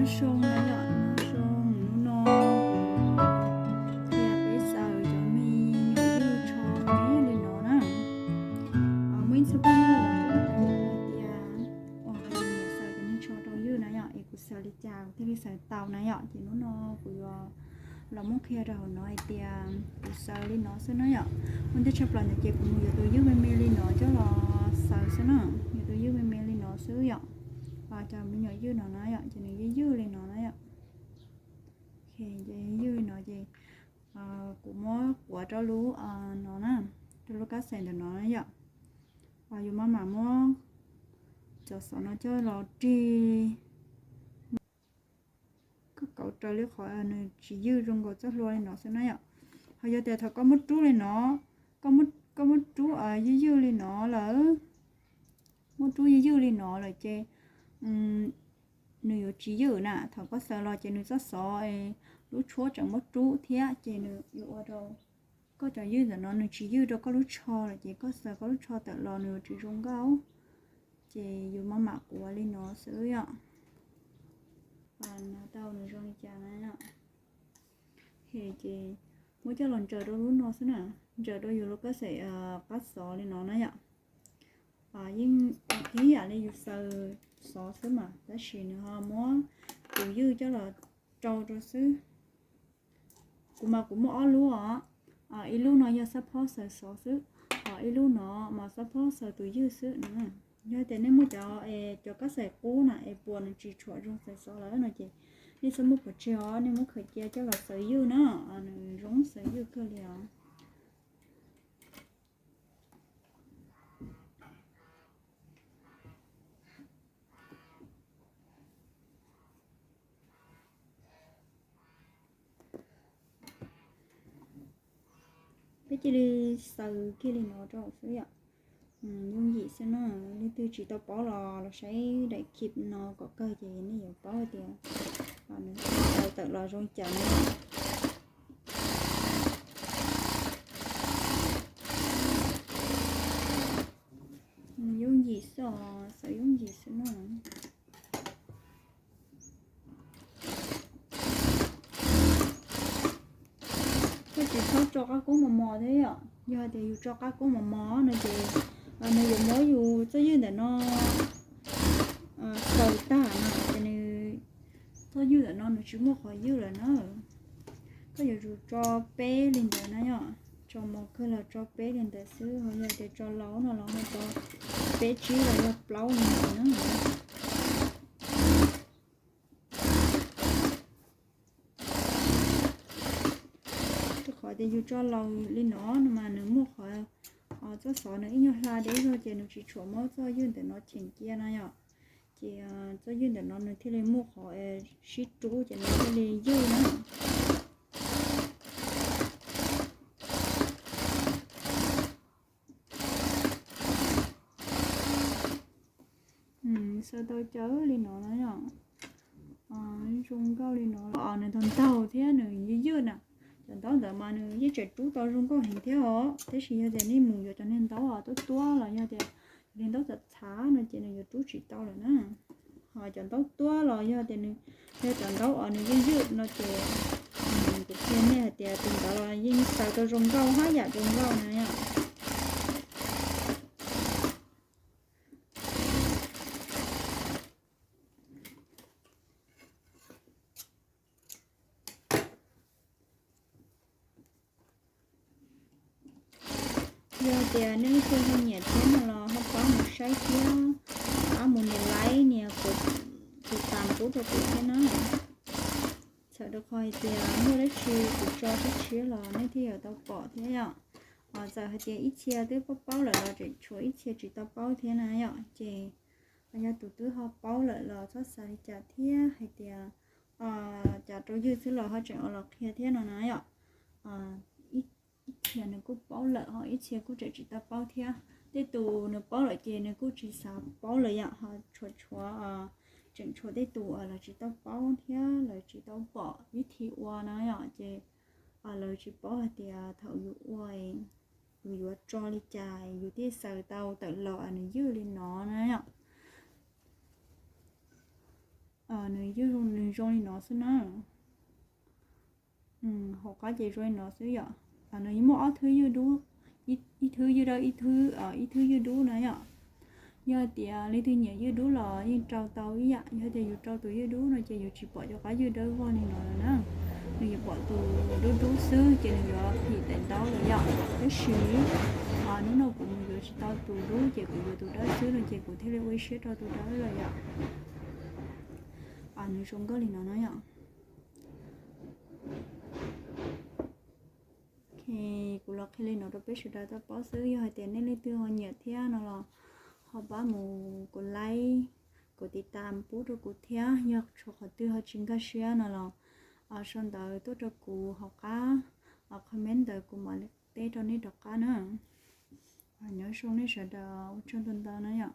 Zoo na yom, nyob zoo, hnub no kuv qhia peb xaws cov me nyuam ywj tsho me li no na. Muaj ib txhia phooj ywg los hais tias, ua, kuv niam xaws cov me tsho rau ywj na yom, es kuv xaws li cas kuv thiaj li xaws tau na yom. Ces hnub no kuv yuav los muab qhia rau hauv no hais tias kuv xaws li no xwb na yom. Ua ntej tshaj plaws ntawd ces kuv mus yuav tus ywj me me li no coj los xaws xwb na, yuav tus ywj me me li no xwb yom. Cov me nyuam ywj no na yom, ces nws ywj ywj li no na yom. Ces ywj li no ces kuv muab quav rau lub no na, rau lub kab xaws ntawm no na yom. Yuav maj mam muab cov xov no coj los rig, koj kauv raws li qhov nws tsis ywj zoo nkaus txoj hlua li no xwb na yom. Ho yog tias thaum koj muab rub li no, koj muab rub ywj ywj li no lawm, muab rub ywj ywj li no lawm ces nws yuav tsis ywj na. Thaum koj xaws los ces nws txoj xov lub tshuab tseem muab rub thiab ces nws yuav ua rau koj cov ywj ntawm no nws tsis ywj rau koj lub tsho lawm ces koj xaws koj lub tsho tawm los nws yuav tsis zoo nkauj. Ces yuav maj mam quav li no xwb yom. Tau nws zoo li cas na yom. Ces muab coj los ntsaws rau lub no xwb na, ntsaws rau yus lub kab xaws qab xov li no na yom. Yeej ib yam li yus xaws xov xwb mas tab sis nws ho muab tus ywj coj los rau rau xwb. Kuv mas kuv muaj ob lub os, ib lub no yog xab phob xaws xov xwb, ho ib lub no mas xab phob xaws tus ywj xwb na. Yog tias nej muaj cov, cov kab xaws qub na es puas nws tsis tshua zoo xaws xov lawm no ces nej txhob muab pov tseg os, nej muab khaws cia coj los xaws ywj na, nws zoo xaws ywj kawg li os. Peb cia li xaws kiag li no rau xwb yom. Yooj yim xwb no, leej twg tsis tau paub los los saib daim clip no kom kawg ces nej yuav paub tias nws xaws tawm los zoo cas na. Yooj yim xwb os, xaws yooj yim xwb no. Koj tsis txhob tso qab koob mos mos thiab yom, yog tias yus tso qab koob mos mos no ces nws yuav muab yus txoj ywj ntawm no xaws tag na ces nws txoj ywj ntawm no nws tsis muaj qhov ywj lawm na. Koj yuav tsum tso peb li ntawd na yom, tso mos kawg los tso peb li ntawd xwb, ho yog tias tso laus no los ho tso peb tsib los yog plaub li ntawd na. Rau qhov tias yus tso laus li no no mas nws muaj qhov txoj xov nws ib nyuag hla deb zog ces nws tsis tshua muab txoj ywj ntawm no cheem cia na yom. Ces txoj ywj ntawm no nws thiaj li muaj qhov sib rub ces nws thiaj li ywj na. Xaws tau cawv li no na yom. Zoo nkauj li no, nws ntog ntaug thiab nws ywj ywj na. Cov ntaub ntawd mas nws yeej tseem rub tau zoo nkauj heev thiab os, tab sis yog tias nej mus yuav cov niag ntaub tuab tuab los yog tias cov niag ntaub txhav txhav no ces nws yuav rub tsis tau lawm na. Ho cov ntaub tuab los yog tias nws yog cov ntaub uas nws ywj ywj no ces kuv qhia nej hais tias tus ntawd los yeej xaws tau zoo nkauj hab yam zoo nkauj na yom. Yog tias nej leej twg ho nyiam thiab no los ho pab mus saib thiab, pab mus nias like nias kuv, tus tas pub rau kuv thiab na. Txhawm rau qhov hais tias muaj dab tsi kuv tso tshiab tshiab los nej thiaj yuav tau pom thiab yom. Txawm hais tias ib txhia twb paub paub lawm los tseem tshuav ib txhia tsis tau paub thiab na yom. Ces yog tus twb ho paub lawm los txhob xav li cas thiab hais tias cas rau ywj xwb los ho tseem ua los qhia thiab no na yom. Ib txhia nws kuj paub lawm ho ib txhia kuj tseem tsis tau paub thiab. Tej tus nws paub lawm ces nws kuj tsis xav paub lawm yom, ho tshuav tshuav, tseem tshuav tej tus lawv tsis tau paub thiab lawv tsis tau pom vib thi ua na yom, ces lawv tsis paub hais tias thaum yus ua, yus yuav tso li cas yus thiaj xaws tau tawm los nws ywj li no na yom. Nws ywj zoo li Nws zoo li no xwb na. Hauv qab ces zoo li no xwb yom. Nws yeej muaj ob thwb ywj dub, ib thwb ywj dawb, ib thwb ywj dub na yom. Yog hais tias leej twg nyiam ywj dub los yeej rau tau ib yam. Yog tias yus rau tus ywj dub no ces yus tsis pom cov qab ywj dawb vog li no lawm na. Nws yuav pom tus dub dub xwb ces nws yuav phim tes ntaub lawm yom. Tab sis hnub no kuv mus yuav tsis tau tus dub ces kuv yuav tus dawb xwb no ces kuv thiaj li ua ib siab rau tus dawb lawm yom. Nws zoo nkauj li no no yom. Kuv los qhia li no rau peb sawv daws tau paub xwb. Yog hais tias nej leej twg ho nyiam thiab no los ho pab mus kuv like, kuv tiv tam pub rau kuv thiab. Yog tshuav qhov twg ho tsis nkag siab no los sau ntawv tuaj rau kuv hauv qab comment ntawd kuv mam li teb rau nej rov qab na. Nyob zoo nej sawv daws, ua tsaug ntau ntau na yom.